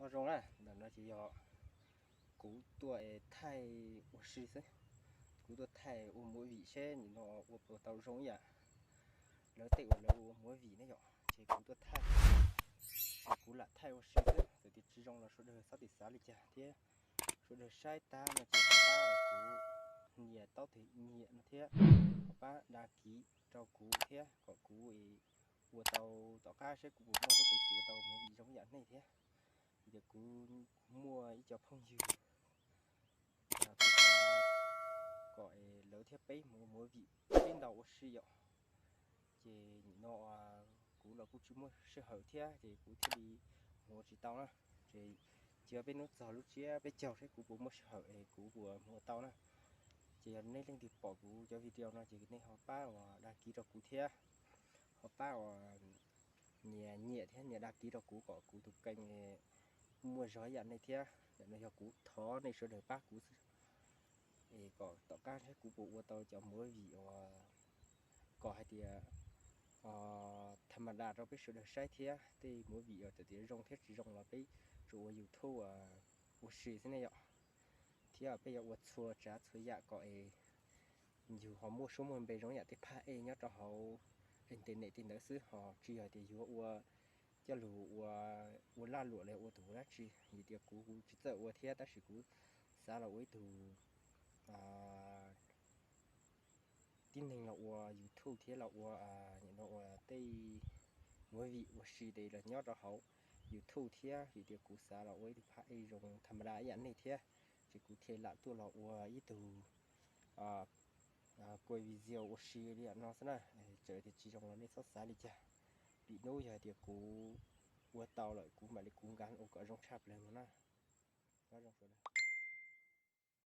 Nyob zoo na, ntawm no ces yog kuv tuaj thaij ua si xwb. Kuv tuaj thaij ua movie seb nim no ua puas tau zoo ib yam lawv tej uas lawv ua movie ne yom. Ces kuv tuaj thaij, ces kuv lam thaij ua si xwb, txawm tias tsis zoo los sawv daws txhob tim xav li cas thiab. Sawv daws saib tag no ces ho pab kuv nias taub tes nyiam no thiab, ho pab đăng ký rau kuv thiab kom kuv ua tau tom qab seb kuv puas muaj lub peev xwm ua tau movie zoo ib yam nej thiab. Vim tias kuv muaj ib co phooj ywg, kuv xav kom lawv thiab peb mus ua movie, peb ntaus ua si yom. Ces nim no kuv los kuj tsis muaj sij hawm thiab ces kuv thiaj li mus ua tsis tau na. Ces cia peb hnub txog lub tsiab peb caug seb kuv puas muaj sij hawm es kuv puas mus ua tau na. Ces yog nej leej twg pom kuv cov video no ces nej ho pab uas đăng ký rau kuv thiab, ho pab uas nias nyiam thiab nias đăng ký rau kuv kom kuv tus kênh muaj zog ib yam nej thiab. Ntawm no yog kuv thov nej sawv daws pab kuv xwb, es kom tom qab seb kuv puas ua tau cov movie uas kom hais tias tham ma da rau peb sawv daws saib thiab. Tej movie uas txawm tias zoo thiab tsis zoo los peb tsuas ua YouTube ua si xwb ne yom. Thiab peb yuav ua txhua tsav txhua yam kom es yus ho muaj suab muaj npe zoo yam tej phaj ej nyob rau hauv internet tej ntawd xwb, ho tsis yog tias yuav ua coj lug ua, ua laj luam los ua tus dab tsi. Vim tias kuv, kuv tsis txawj ua thiab tab sis kuv xav los ua ib tug tib neeg los ua YouTube thiab los ua, ua tej movie ua si tes los nyob rau hauv YouTube thiab. Vim tias kuv xav los ua ib tug phaj ej zoo tham ma da ib yam nej thiab, ces kuv thiaj lam tuaj los ua ib tug quay video ua si li yam no xwb na. Txawm tias tsis zoo los nej txhob xav li cas. Lwm hnub yog hais tias kuv ua tau lawm kuv mam li kuv nkav ua kom zoo tshaj plaws no na. Nyob zoo sawv daws.